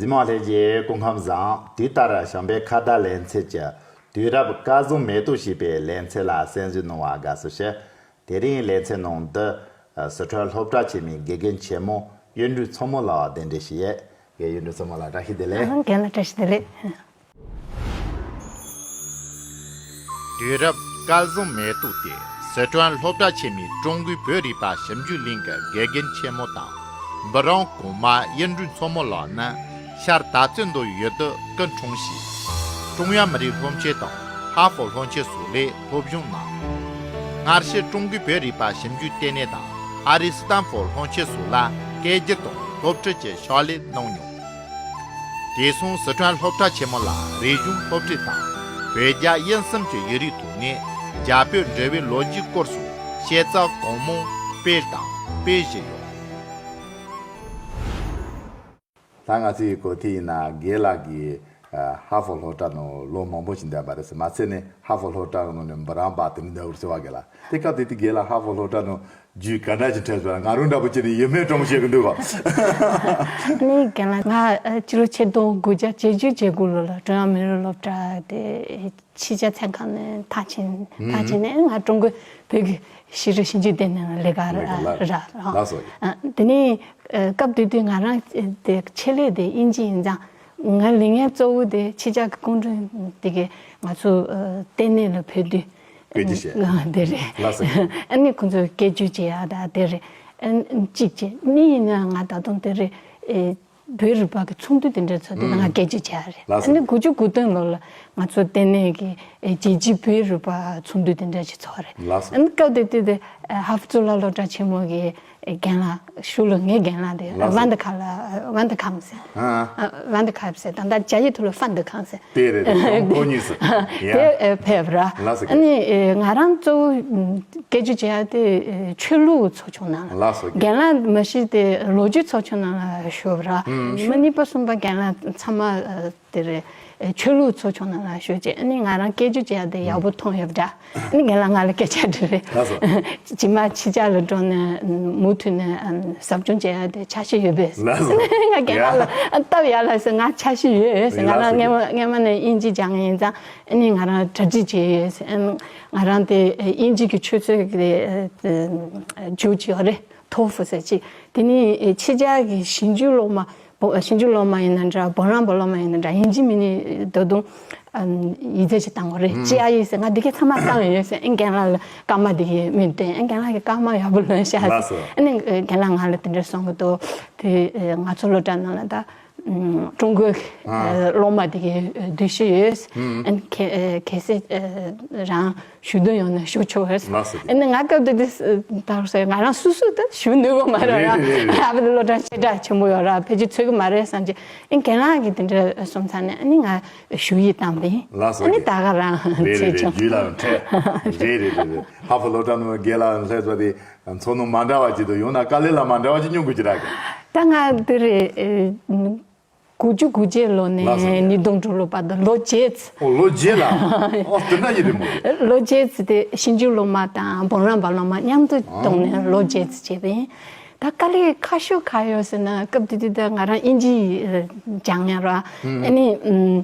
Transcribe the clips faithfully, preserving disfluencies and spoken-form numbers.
གཟིགས་མོ་ལྷན་རྒྱས་སྐུ་ཁམས་བཟང་། དུས་ལྟར་བྱམས་པའི་ཁ་བརྡ་ལེ་ཚན་གྱི་དུས་རབས་སྐལ་བཟང་མེ་ཏོག་ཞེས་པའི་ལེ་ཚན་ལ་གསན་གཟིགས་གནང་བར་དགའ་བསུ་ཞུ། དེ་རིང་ལེ་ཚན་ནང་དུ་སི་ཁྲོན་སློབ་གྲྭ་ཆེན་མོའི་དགེ་རྒན་ཆེན་མོ་གཡུ་སྒྲོན་མཚོ་མོ་ལགས་གདན་འདྲེན་ཞུས་ཡོད། རྒན་གཡུ་སྒྲོན་མཚོ་མོ་ལགས་བཀྲ་ཤིས་བདེ་ལེགས། ཨ། རྒན་ལགས་བཀྲ་ཤིས་བདེ་ལེགས། དུས་རབས་སྐལ་བཟང་མེ་ཏོག་སྟེ། སི་ཁྲོན་སློབ་གྲྭ་ཆེན་མོའི་ཀྲུང་གོའི་བོད་རིག་པ་ཞིབ་འཇུག་གླིང་གི་དགེ་རྒན་ཆེན་མོ་དང་འབུམ་རམས་གོང་མ་གཡུ་སྒྲོན་མཚོ་མོ་ལགས་ནི་ཤར་དར་རྩེ་མདོ་ཡུལ་དུ་སྐུ་འཁྲུངས་ཤིང་། ཀྲུང་དབྱང་མི་རིགས་སློབ་ཆེན་དང་ཧ་ཧྥོ་སློབ་ཆེན་སོགས་ལས་སློབ་སྦྱོང་གནང་། སྔར་ཕྱི་ཀྲུང་གོའི་བོད་རིག་པ་ཞིབ་འཇུག་ལྟེ་གནས་དང་ཨ་རིའི་སི་ཏན་ཧྥོར་སློབ་ཆེན་སོགས་ལ་སྐད་སྒྱུར་དང་སློབ་ཁྲིད་ཀྱི་ཕྱག་ལས་གནང་མྱོང་། དེ་སོང་སི་ཁྲོན་སློབ་གྲྭ་ཆེན་མོ་ལ་རིག་གཞུང་སློབ་ཁྲིད་དང་བོད་རྒྱ་དབྱིན་གསུམ་གྱི་ཡིག་རིགས་ཐོག་ནས་རྒྱ་བོད་འབྲེལ་བའི་ལོ་རྒྱུས་སྐོར་སོགས་ཤེས་ཚད་གང་མང་སྤེལ་དང་སྤེལ་བཞིན་ཡོད། ད་ང་ཚོའི་གོ་ཐོས་ཡིན་ན་རྒན་ལགས་ཀྱིས་ཨ་ཧ་ཧྥོ་སློབ་གྲྭ་ནང་ལོ་མང་པོ་ཞིག་འདས་པ་རེད་ཟེར། མ་ཚད་ནས་ཧ་ཧྥོ་སློབ་གྲྭ་ནང་ནས་འབུམ་རམས་པ་དེ་འདྲ་འདྲ་བོ་ཟེར་བ་རྒན་ལགས། དེ་སྐབས་དེ་དུས་རྒན་ལགས་ཧ་ཧྥོ་སློབ་གྲྭ་ནང་རྒྱུས་ག་འདྲ་ཞིག་འཕྲད་སོང་། ང་རང་འདྲ་པོ་ཅིག་ནས་ཡིད་སྨོན་སྤྲོ་མོ་བྱེད་ཀྱི་འདུག་ག་ནི་རྒན་ལགས། ང་ཨ་སྤྱི་ལོ་ཆིག་སྟོང་དགུ་བརྒྱ་བརྒྱད་ཅུ་གྱ་དགུ་ལོ་ལ་ཀྲུང་དབྱང་མི་རིགས་སློབ་གྲྭ་དེ་ཕྱི་རྒྱལ་ཚན་ཁག་ནས་མཐར་ཕྱིན། མཐར་ཕྱིན་ནས་ང་ཀྲུང་གོའི་བོད་ཀྱི་ཤེས་རིག་ཞིབ་འཇུག་ལྟེ་གནས་ལ་ལས་ཀ་ལས་ཀ་ལ་རག་ལགས་སོ། ཨ་དེ་ནས་ཨ་སྐབས་དེ་དུས་ང་རང་དེ་ཆེད་ལས་དེ་དབྱིན་ཇི་ཡིན་ཙང་། ང་ལས་ངན་གཙོ་བོ་དེ་ཕྱི་རྒྱལ་གྱི་སྐུ་མགྲོན་དེ་གས་ང་ཚོ་ཨ་ལྟེ་གནས་ལ་ཕེབས་དུས། སྐད་ཆ་བཤད། ཨ་དེ་རེད། ལགས་སོ། ཨ་ནི་ཁོང་ཚོས་སྐད་སྒྱུར་བྱེད་ཡག་དང་དེ་རེད། ཨ་གཅིག་བྱས། གཉིས་ཡིན་ན་ང་ད་དུང་དེ་རེད། ཨེ་བོད་རིག་པ་གི་ཚོགས་འདུ་དེ་འདྲ་ཚོགས་དུས་ང་སྐད་སྒྱུར་བྱེད་ཡག་རེད། ལགས་སོ། ཨ་ནི་དགུ་བཅུ་གོ་བདུན་ལོ་ལ་ང་ཚོ་ལྟེ་གནས་ཀྱི་ཨེ་རྒྱལ་སྤྱིའི་བོད་རིག་པ་ཚོགས་འདུ་དེ་འདྲ་ཞིག་ཚོགས་རེད། ལགས་སོ། ཨ་ནི་སྐབས་དེ་དུས་དེ་ཨེ་ཧ་ཧྥོ་གཙུག་ལག་སློབ་གྲྭ་ཆེན་མོ་གི་རྒན་ལགས་ཞུ་ལ་ངའི་རྒན་ལགས་དེ། ལགས་སོ། ཝན་ད་ཁ་ལ་ཝན་ད་ཁམ་ཟེར། ཨ། ཝན་ད་ཁམ་ཟེར། ད་ལྟ་རྒྱ་ཡིག་ཐོག་ལ་ཧྥན་ད་ཁམ་ཟེར། དེ་རེད་དེ་ཁོ་གཉིས་སུ། ཡ། དེ་ཨེ་ཕེབས་ར། ལགས་སོ། ཨ་ནི་ཨེ་ང་རང་གཙོ་བོ་སྐད་སྒྱུར་བྱེད་ཡག་དེ་ཨེ་ཆོས་ལུགས་ཚོགས་ཆུང་ནང་ལ། ལགས་སོ། རྒན་ལགས་མ་གཞི་དེ་ལོ་རྒྱུས་ཚོགས་ཆུང་ནང་ལ་ཞུགས་ར། ཨུམ། མི་གཉིས་པ་གསུམ་པ་རྒན་ལགས་ཚང་མ་ཨེ་དེ་རེད། ཨེ་ཆོས་ལུགས་ཚོགས་ཆུང་ནང་ལ་ཞུགས་རྗེས་ཨ་ནི་ང་རང་སྐད་སྒྱུར་བྱེད་ཡག་དེ་ཡག་པོ་མཐོང་ཡོད་པ་འདྲ། ཨ་ནི་རྒན་ལགས་ང་ལ་སྐད་ཆ་དྲིས་རེད། ལགས་སོ། རྗེས་མ་ཕྱི་རྒྱལ་ལ་འགྲོ་ནས་མུ་མཐུད་ནས་ཨ་ཟབ་སྦྱོང་བྱེད་ཡག་དེ་འཆར་གཞི་ཡོད་པས། ལགས་སོ། ང་རྒན་ལགས་ལ་ཡ། ཨ་སྟབས་ཡག་ལ་ཟེར། ང་འཆར་གཞི་ཡོད་ཟེར། ང་རང་ལགས་སོ། སྔན་མ་སྔན་མ་ནས་དབྱིན་ཇི་སྦྱང་ཡིན་ཙང་ཨ་ནི་ང་རང་གྲ་སྒྲིག་བྱས་ཡོད་ཟེར། ཨ་ནི་ང་རང་དེ་དབྱིན་ཇི་གི་ཆུ་ཚོད་ཀྱི་རྒྱུགས་ཅིག་ཡོད་རེད། ཐོ་ཧྥུ་ཟེར་ཅིག་དེ་ནི་ཕྱི་རྒྱལ་གྱི་ཞིབ་འཇུག་སློབ་མ། བོ་ཞིབ་འཇུག་སློབ་མ་ཡིན་ན་འདྲ། འབུམ་རམས་པ་སློབ་མ་ཡིན་ན་འདྲ། ཡིན་གཅིག་མིན་གཉིས་ད་དུང་ཨམ་ཡིག་ཚད་ཅིག་བཏང་དགོས་རེད། ཨུམ། ཅི་ཡ་ཡིན་ཟེར། ང་འདི་གས་ཚང་མ་བཏང་ཡོད་ཟེར། ཨེ་རྒན་ལགས་ལ་སྐར་མ་འདི་གས་མི་བསྟན། ཨེ་རྒན་ལགས་ཀྱིས་སྐར་མ་ཡག་པོ་ལོན་ཤག་ཟེར། ལགས་སོ། ཨ་ནི་ཨེ་རྒན་ལགས་ང་ལ་དེ་འདྲ་གསུང་གི་འདུག་དེ་ཨེ་ང་ཚོ་སློབ་གྲྭ་ནང་ལ་ད་ཨུམ་ཀྲུང་གོའི་ཨ་ཨེ་སློབ་མ་འདི་གས་ཨེ་སྡོད་ཤག་ཡོད། ཨུམ། ཨ་ནི་གལ་ཨེ་གལ་སྲིད་ཨེ་རང་ཞུ་འདོད་ཡོད་ན་ཞུ་ཆོག་ཟེར། ལགས་སོ། ཨ་ནི་ང་སྐབས་དེ་དུས་ད་ཟེར། ང་རང་སོ་སོ་ད་ཞུ་ནུས་པ་མ་རེད་ར། རེད་རེད་རེད། ཨ་ཕ་དེ་སློབ་གྲྭ་ཆེ་གྲས་ཆེན་པོ་ཡོད་ར། ཕལ་ཆེར་ཚོར་གི་མ་རེད་བསམ་གྱི། ཨ་ནི་རྒན་ལགས་ཀྱིས་དེ་འདྲ་གསུངས་ཚར་ནས་ཨ་ནི་ང་ཞུ་ཡིག་བཏང་པ་ཡིན། ལགས་སོ། ཨ་ནི་ད་ག་རང་རེད་རེད་ཚེ་རེད། ཆུང་རྒྱུད་ལ་འཕྲད། རེད་རེད་རེད་རེད། ཧ་ཧྥོ་སློབ་གྲྭ་ནང་རྒན་ལགས་སླེབས་ཚར་དེ་ཚོར་སྣང་མ་འདྲ་བ་ཅིག་འདུག་ཡང་ན་དཀའ་ལས་ལ་མ་འདྲ་བ་ཅིག་མྱོང་དགོས་ཀྱི་རེད། ད་ང་དེ་རེད། ཨེ་དགུ་བཅུ་དགུ་བརྒྱད་ལོ་ནས་ལགས་སོ། ཉིས་སྟོང་དྲུག་ལོ་བར་དུ་ལོ་བརྒྱད་ཙམ། ཨོ་ལོ་བརྒྱད་ལ། ཨོ་དེ་འདྲ་ཡིན་རེད་མོ། ལོ་བརྒྱད་ཙམ་དེ་ཞིབ་འཇུག་སློབ་མ་དང་འབུམ་རམས་པ་སློབ་མ་མཉམ་དུ་ཨོ་གཏོང་ནས་ལོ་བརྒྱད་ཙམ་བྱས་པ་ཡིན། ད་དཀའ་ལས་ཁག་ཤོས་ག་ཡོད་ཟེར་ན། སྐབས་དེ་དུས་ད་ང་རང་དབྱིན་ཇི་སྦྱང་ཡ་ར། ཨ་ནི་ཨུམ།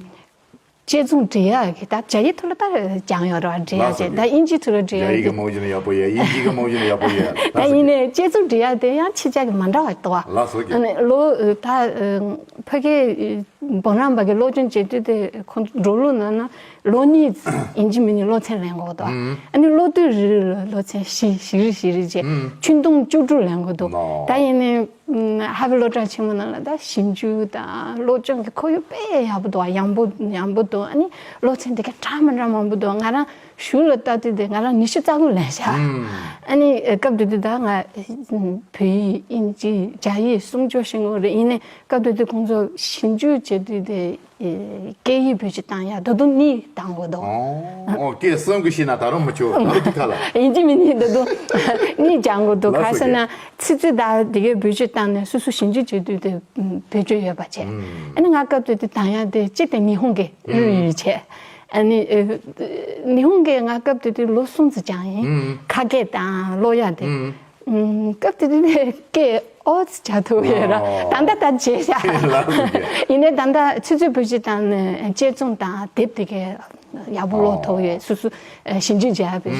དཔྱད་རྩོམ་འབྲི་ཡག་གི་ད་རྒྱ་ཡིག་ཐོག་ལ་ད་སྦྱང་ཡོད་རེད་བ། འབྲི་ཡག་ལགས་སོ། ཅེས་ད་དབྱིན་ཇི་ཐོག་ལ་འབྲི་ཡག་རྒྱ་ཡིག་གི་མང་ཇུ་ནི་ཡག་པོ་ཡ། དབྱིན་ཇི་གི་མང་ཇུ་ནི་ཡག་པོ་ཡ། ད་ཡིན་ནའི་དཔྱད་རྩོམ་འབྲི་ཡག་དེ་ཡང་ཕྱི་རྒྱལ་གྱི་མ་འདྲ་བ་འདུག་བ། ལགས་སོ། ཨ་ནི་ལོ་ད་ཕ་གི་འབུམ་རམས་པ་གི་སློབ་སྦྱོང་བྱེད་དུས་དེ་ཁོང་འགྲོ་ལུགས་ནང་ན་ལོ་གཉིས་ཡིན་གཅིག་མིན་གཉིས་སློབ་ཚན་ལེན་དགོས་འདུག་ཨ་ནི་ལོ་དུས་རེ་རེ་ལ་སློབ་ཚན་བཞི་བཞི་རེ་བཞི་རེ་བྱས། ཨུམ། ཆུང་དུང་བཅུ་དྲུག་ལེན་དགོས་འདུག་ལགས། ད་ཡིན་ནའི་ཧ་ཧྥོ་སློབ་གྲྭ་ཆེན་མོ་ནང་ལ་ད་ཞིབ་འཇུག་དང་སློབ་སྦྱོང་གི་ཁོར་ཡུག་དཔེ་ཡག་པོ་འདུག་ཡངས་པོ་ཡངས་པོ་འདུག་ཨ་ནི་སློབ་ཚན་དེ་ག་འདྲ་མི་འདྲ་མང་པོ་འདུག་ང་རང་གཞུག་ལ་ལྟ་དུས་དེ་ང་རང་ཉི་ཤུ་རྩ་དགུ་ལེན་ཤག་ཨ་ནི་སྐབས་དེ་དུས་ད་ང་བོད་ཡིག་དབྱིན་ཇི་རྒྱ་ཡིག་གསུམ་སྦྱོར་ཤེས་ཀྱི་ཡོད་རེད། ཡིན་ནའི་སྐབས་དེ་དུས་ཁོང་ཚོ་ཞིབ་འཇུག་བྱེད་དུས་དེ་སྐད་ཡིག་བེད་སྤྱོད་བཏང་ཡ་ད་དུང་གཉིས་བཏང་དགོས་འདུག་ཨོ་ཨོ། སྐད་གསུམ་གྱི་ཤེས་ན་ད་རུང་མི་ཆོག་ད་རུང་དེ་ཁ་ལ། ཡིན་གཅིག་མིན་གཉིས་ད་དུང་གཉིས་སྦྱང་དགོས་འདུག་ལགས་ག་སོ་ཟེར་ན་རྒན། ཚིག་མཛོད་དང་དེ་གའི་བེད་སྤྱོད་བཏང་ནས་སོ་སོ་ཞིབ་འཇུག་བྱེད་དུས་དེ་བེད་སྤྱོད་ཡོད་པ་བྱས། ཨ་ནི་ང་སྐབས་དེ་དུས་བཏང་ཡ་དེ་གཅིག་དེ་ཉི་ཧོང་གི་ཨུ་ཡོད་བྱས། ཨ་ནི་ཨེ་ཉི་ཧོང་གི་ང་སྐབས་དེ་དུས་ལོ་གསུམ་ཙམ་སྦྱངས་ཡིན། ཨུམ། ཁ་སྐད་དང་ཀློག་ཡ་དེ། ཨུམ། ཨུམ། སྐབས་དེ་དུས་ནས་སྐད་ ཨོ་ཙི་བྱ་ཐུབ་ཡོད་ར། ཨོ། ད་ལྟ་ད་བྱས་ཤག་ལགས་སོ། ཡིན་ནའི་ད་ལྟ་ཆུ་ཚོད་བུ་བཞི་བཏང་ནས་དཔྱད་རྩོམ་དང་དེབ་དེ་གའི་ཡག་པོ་ཀློག་ཐུབ་ཡོད། ཨོ། སོ་སོ་ཞིབ་འཇུག་བྱས་པའི་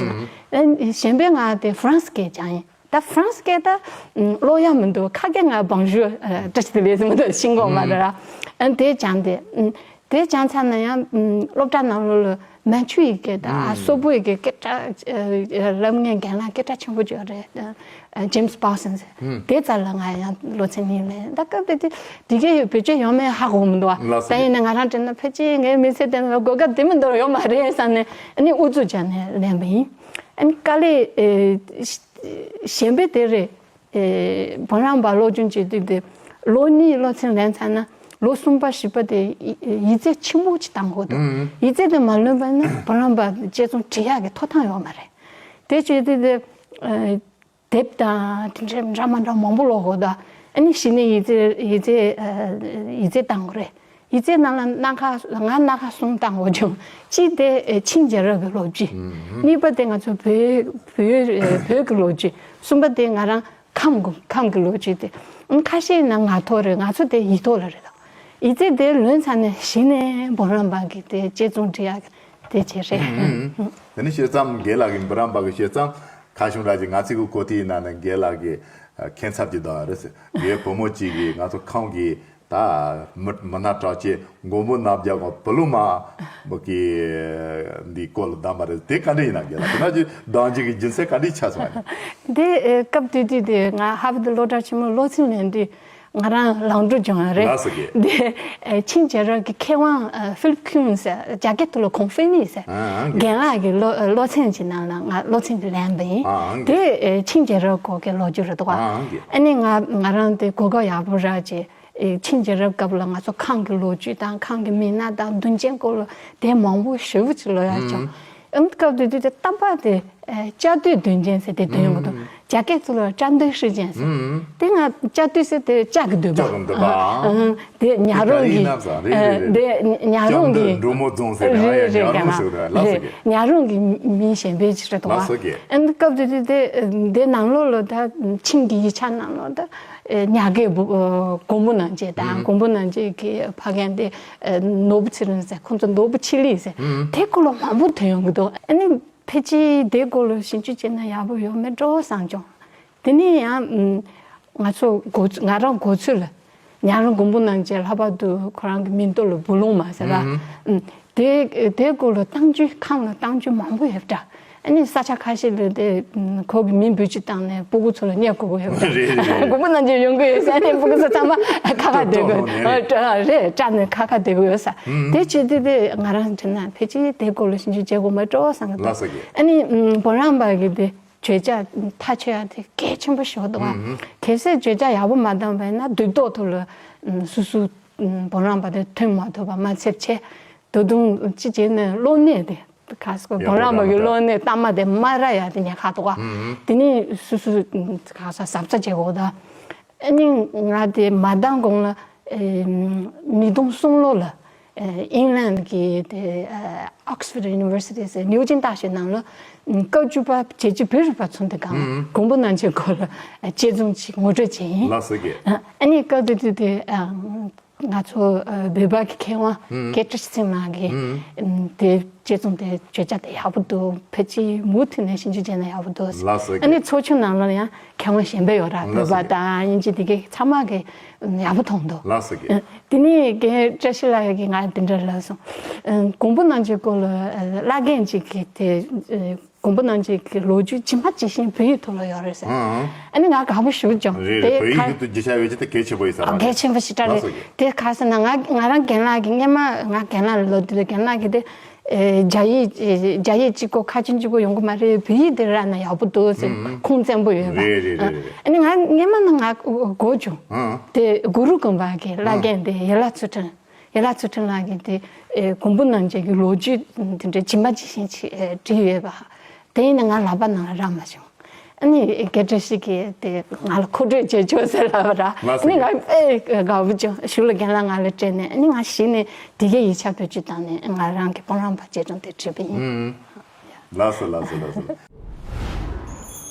ཨུམ། གཞན་པའི་ང་དེ་ཧྥ་རན་སི་སྐད་སྦྱངས་ཡིན། ད་ཧྥ་རན་སི་སྐད་ད་ཀློག་ཡག་མི་འདུག་ཁ་སྐད་ང་Bonjour བཀྲ་ཤིས་བདེ་ལེགས་ཟེར་མི་འདུག་ཤེས་ཀྱི་ཡོད་མ་རེད་ར། ཨ་དེ་སྦྱངས་ཏེ། དེ་སྦྱངས་ཚར་ན་ཡང་སློབ་གྲྭ་ནང་ལོགས་ལ་མན་ཆུ་ཡི་གེ་དང་སོག་པོ་ཡི་གེ་སྐད་གྲགས་ལབ་མཁན་རྒན་ལགས་སྐད་གྲགས་ཆེན་པོ་ཅིག་ཡོད་རེད། James Bosson ཟེར། དེ་རྩ་ལ་ང་ཡང་སློབ་ཚན་གཉིས་ལེན། ད་སྐབས་དེ་དེ་དེ་གའི་བེད་སྤྱོད་ཡོད་མེད་ཧ་གོ་མི་འདུག་ལགས་སོ། ད་ཡིན་ན་ང་རང་དྲན་ན་ཕལ་ཆེར་ངའི་མི་ཚེ་དེ་ནང་ལ་གོ་སྐབས་དེ་མི་འདུག་ཡོད་མ་རེད་བསམ་ནས་ཨ་ནི་ཨུ་ཚུགས་བྱས་ནས་ལེན་པ་ཡིན། ཨ་ནི་དཀའ་ལས་གཞན་པ་དེ་རེད། བོད་རང་པ་སློབ་སྦྱོང་བྱེད་དུས་དེ་ལོ་གཉིས་སློབ་ཚན་ལེན་ཚར་ན་ལོ་གསུམ་པ་བཞི་པ་དེ་ཡིག་ཚད་ཆེན་པོ་ཅིག་བཏང་དགོས་འདུག་ཡིག་ཚད་དེ་མ་ལོན་པ་ན་བོད་རང་པ་དཔྱད་རྩོམ་འབྲི་ཡག་གི་ཐོབ་ཐང་ཡོད་མ་རེད། དེ་བྱེད་དུས་དེ་དེབ་དང་དེ་འདྲ་འདྲ་མ་འདྲ་མང་པོ་ཀློག་དགོས་འདུག་ཨ་ནི་གཞི་ནས་ཡིག་ཚད་ཡིག་ཚད་ཡིག་ཚད་བཏང་དགོས་རེད། ཡིག་ཚད་ནང་ལ་སྣ་ཁ་ང་སྣ་ཁ་གསུམ་བཏང་དགོས་བྱུང་། གཅིག་དེ་ཆིང་རྒྱལ་རབས་ཀྱི་ལོ་རྒྱུས། གཉིས་པ་དེ་ང་ཚོ་བོད་བོད་བོད་ཀྱི་ལོ་རྒྱུས། གསུམ་པ་དེ་ང་རང་ཁམས་ཀྱི་ཁམས་ཀྱི་ལོ་རྒྱུས་དེ། ཁ་ཤས་ན་ངག་ཐོག་རེད། ང་ཚོ་དེ་ཡིག་ཐོག་ལ་རེད་དོ། ཡིག་ཚད་དེ་ལོན་ཚར་ནས་གཞི་ནས་བོད་རང་པ་གི་དེ་དཔྱད་རྩོམ་འབྲི་ཡག་གི་དེ་བྱས་རེད། དེ་ནི་བཤད་མཚམས་རྒན་ལགས་ཀྱི་བོད་རང་པ་གི་བཤད་མཚམས་ཁ་བྱུང་ར་ཅིག་ང་ཚོ་གི་གོ་ཐོས་ཡིན་ན་ནི་རྒན་ལགས་ཀྱི་ཁྱད་མཚར་གྱི་བརྡ་རེད་ཟེར། ངའི་བུ་མོ་གཅིག་གིས་ང་ཚོ་ཁམས་ཀྱི་ད་མི་མི་སྣ་གྲགས་ཅན་མགོན་པོ་རྣམ་རྒྱལ་གྱི་བུ་ལོན་མ་མི་གི་འདི་སྐོར་ལ་བདམས་པ་རེད། དེ་བཀའ་དྲིན་ཡིན་ན་རྒན་ལགས་དེ་ན་ཅིག་བདམས་རྒྱུ་གི་རྒྱུ་མཚན་ག་འདྲ་ཆགས་སོང་བ་ཡིན། དེ་སྐབས་དེ་དུས་དེ་ང་ཧར་ཝར་ཌི་སློབ་གྲྭ་ཆེན་མོ་སློབ་ཚན་ལེན་དུས་ང་རང་ལམ་འགྲོ་སྦྱོང་བ་རེད། ལགས་སོ་རྒན། དེ་ཆིང་རྒྱལ་རབས་ཀྱི་མཁས་དབང་ཕི་ལིབ་ཁིའུན་ཟེར། རྒྱ་སྐད་དུ་ལ་ཁོང་ཧྥེ་ནི་ཟེར། རྒན་ལགས་ཀྱི་སློབ་སློབ་ཚན་གྱི་ནང་ལ་ང་སློབ་ཚན་དེ་ལེན་པ་ཡིན། དེ་ཆིང་རྒྱལ་རབས་སྐོར་གྱི་ལོ་རྒྱུས་རེད་འདུག་ཨ་ནི་ང་ང་རང་དེ་གོ་སྐབས་ཡག་པོ་རག་བྱས། ཨེ་ཆིང་རྒྱལ་རབས་སྐབས་ལ་ང་ཚོ་ཁམས་ཀྱི་ལོ་རྒྱུས་དང་ཁམས་ཀྱི་མི་སྣ་དང་དོན་རྐྱེན་སྐོར་ལ་དེབ་མང་པོ་ཞེ་པོ་ཅིག་ཀློག་ཡག་བྱུང་། ཨམ་སྐབས་དེ་དུས་དེ་རྟག་པར་དེ་ཨེ་བཅའ་སྡོད་དོན་རྐྱེན་ཟེར་དེ་འདོན་ཡོང་གི་འདུག་རྒྱ་སྐད་ཚུར་ལ་བཅའ་སྡོད་ཧྲི་ཅན་ཟེར། དེ་ང་བཅའ་སྡོད་ཟེར་དེ་བཅའ་གི་འདོད་པ། བཅའ་གི་འདོད་པ། ཨང་། དེ་ཉ་རོང་གི་ཨ་དེ་ཉ་རོང་གི་འབྲུག་མོ་རྫོང་ཟེར་རེད། ཉ་རོང་ཟེར་རེད། ཉ་རོང་གི་མིང་གཞན་པའི་ཅིག་རེད་འདུག་ཨ་སྐབས་དེ་དུས་དེ་དེ་ནང་ལོགས་ལ་ད་ཆིང་གི་ཡིག་ཆ་ནང་ལོགས་ད། ཉ་རྒོད་བུ་མགོན་པོ་རྣམ་རྒྱལ་དང་མགོན་པོ་རྣམ་རྒྱལ་གྱི་ཕ་རྒན་དེ་ནོར་བུ་ཚེ་རིང་ཟེར། ཁོང་ཚོ་ནོར་བུ་ཆི་ལི་ཟེར། དེ་སྐོར་ལ་མང་པོ་ཐོན་ཡོང་གི་འདུག་ཨ་ནི་ཕལ་ཆེར་དེ་སྐོར་ལ་ཞིབ་འཇུག་བྱས་ན་ཡག་པོ་ཡོད་མེད་འགྲོ་བསམ་བྱུང་། དེ་ནས་ཡང་ང་ཚོ་གོ་ང་རང་གོ་ཚོད་ལ་ཉ་རོང་མགོན་པོ་རྣམ་རྒྱལ་ལྷག་པར་དུ་ཁོ་རང་གི་མིང་ཐོག་ལ་བུ་ལོན་མ་ཟེར་བ། དེ་དེ་སྐོར་ལ་གཏམ་རྒྱུད་ཁམས་ལ་གཏམ་རྒྱུད་མང་པོ་ཡོད་འདྲ། ཨ་ནི་ས་ཆ་ཁ་ཤས་ལ་དེ་ཁོ་གི་མིང་འབོད་ཅིག་བཏང་ནས་སྤུ་གུ་ཚོ་ལ་བསྙད་དགོས་ཀྱི་ཡོད་པ། རེད་རེད་རེད། མགོན་པོ་རྣམ་རྒྱལ་ཡོང་གི་ཡོད་ས་ནས་སྤུ་གུ་ཚོ་ཚང་མ་ཁ་ཁ་སྡོད་དགོས། སྤྲོ་སྤྲོ་ནས་རེད། རེད་སྐྲག་ནས་ཁ་ཁ་སྡོད་དགོས་ཡོད་ས། དེ་བྱེད་དུས་དེ་ང་རང་དྲན་ན་ཕལ་ཆེར་དེ་སྐོར་ལ་ཞིབ་འཇུག་བྱེད་དགོས་མ་འགྲོ་བསམ་གི་འདུག་ལགས་སོ་རྒན། ཨ་ནི་བོད་རང་པ་གི་དེ་བརྗོད་བྱ་ཐག་ཆོད་ཡ་དེ་གལ་ཆེན་པོ་ཞིག་འདུག་ཨ། གལ་སྲིད་བརྗོད་བྱ་ཡག་པོ་མ་བཏང་བས་ན་དུས་ཐོག་ཐོག་ལ་སོ་སོ་བོད་རང་པ་དེ་ཐོན་མ་ཐུབ་པ་མ་ཚད་བྱས། ད་དུང་ཅི་བྱས་ནས་གློག་བརྙན་དེ་ག་ས་གོ་ཡག་པོ་བོད་རང་པ་གི་རག་མ་གློག་བརྙན་གཏའ་མ་དེ་མ་རག་ཡ་དེ་ཉེན་ཁ་འདུག་ག་དེ་ནས་སོ་སོ་ག་ས་གཟབ་གཟབ་བྱེད་དགོས་ད། ཨ་ནི་ང་དེ་མ་བཏང་གོང་ལ་ཉིས་སྟོང་གསུམ་ལོ་ལ་ཨིང་ལན་གི་དེ་Oxford University ཟེར་ནིའུ་ཅིང་大学ནང་ལ་བཀའ་བརྒྱུད་པ་རྒྱལ་སྤྱི་བོད་རིག་པ་ཚོ་འདུ་ཁང་མགོན་པོ་རྣམ་རྒྱལ་སྐོར་ལ་དཔྱད་རྩོམ་ཅིག་ངོ་སྤྲོད་བྱས་ཡིན། ལགས་སོ་རྒན། ཨ་ནི་སྐབས་དེ་དུས་དེ། ང་ཚོ་བོད་པ་གི་མཁས་དབང་སྐད་བཀྲ་ཤིས་ཚེ་རིང་ལགས་ཀྱིས་དེ་དཔྱད་རྩོམ་དེ་བརྗོད་བྱ་དེ་ཡག་པོ་འདུག་ཕལ་ཆེར་མུ་མཐུད་ནས་ཞིབ་འཇུག་བྱས་ན་ཡག་པོ་འདུག་ལགས་སོ། ཨ་ནི་ཚོགས་ཆུང་ནང་ལ་ཡང་མཁས་དབང་གཞན་པ་ཡོད་ར། ལགས་སོ། བོད་པ་དང་དབྱིན་ཇི་དེ་གའི་ཚང་མ་གི་ཡག་པོ་མཐོང་འདུག་ལགས་སོ། དེ་ནས་རྒན་བཀྲ་ཤིས་ལགས་ཀྱིས་ང་དེ་འདྲ་ལབ་སོང་། མགོན་པོ་རྣམ་རྒྱལ་སྐོར་ལ་བླ་རྒན་ཅིག་གིས་དེ། མགོན་པོ་རྣམ་རྒྱལ་གྱི་ལོ་རྒྱུས་ཇི་མ་ཇི་བཞིན་བོད་ཡིག་ཐོག་ལ་ཡོད་རེད་ཟེར། ཨང་། ཨ་ནི་ང་དགའ་པོ་ཞེ་པོ་བྱུང་། རེད་རེད། དེ་བོད་ཡིག་ཁ་ཐོག་ཏུ་བསྒྱུར་བྱ་ཡོད་ཅེས་དེ་གལ་ཆེན་པོ་ཡིན་ས་རེད། གལ་ཆེན་པོ་ཞེ་དྲག་རེད། ལགས་སོ་རྒན། དེ་ག་ཟེར་ན་ང་ང་རང་རྒན་ལགས་ཀྱིས་སྔན་མ་ང་རྒན་ལགས་ལ་ལོ་དེ་ལ་རྒན་ལགས་ཀྱིས་དེ་རྒྱ་ཡིག་རྒྱ་ཡིག་གཅིག་པོ་ཁ་ཆེམས་གཅིག་པོ་ཡོང་གི་མ་རེད། བོད་ཡིག་དེ་རག་ན་ཡག་པོ་འདུག་ཟེར་ཁུངས་བཙན་པོ་ཡོད་པ། རེད་རེད་རེད་རེད། ཨ་ནི་ང་སྔན་མ་ན་ང་གོ་བྱུང་། ཨང་། དེ་གུ་རུ་ཀུན་པ་གི་བླ་རྒན་དེ་ཡན་ལག་ཚུལ་ཁྲིམས། ཡན་ལག་ཚུལ་ཁྲིམས་ལགས་ཀྱིས་དེ་ཨེ་མགོན་པོ་རྣམ་རྒྱལ་གྱི་ལོ་རྒྱུས་དེ་འདྲ་ཇི་མ་ཇི་བཞིན་ཅིག་ཨེ་བྲིས་ཡོད་པ། དེ་ཡིན་ན་ང་ལག་པ་ནང་ལ་རག་མ་བྱུང་། ཨ་ནི་རྒན་བཀྲ་ཤིས་ཀྱིས་དེ་ང་ལ་མཁོ་སྤྲོད་བྱེད་ཆོག་ཟེར་ལབ་པ་ར། ལགས་སོ། ཨ་ནི་ང་དཔེ་དགའ་པོ་བྱུང་། གཞུག་ལ་རྒན་ལགས་ང་ལ་སྤྲད་ནས་ཨ་ནི་ང་གཞི་ནས་དེ་གའི་ཡིག་ཆ་བེད་སྤྱོད་བཏང་ནས་ང་རང་གི་སྤང་རང་བ་དཔྱད་རྩོམ་དེ་བྲིས་པ་ཡིན། ཨུམ། ལགས་སོ་ལགས་སོ་ལགས་སོ།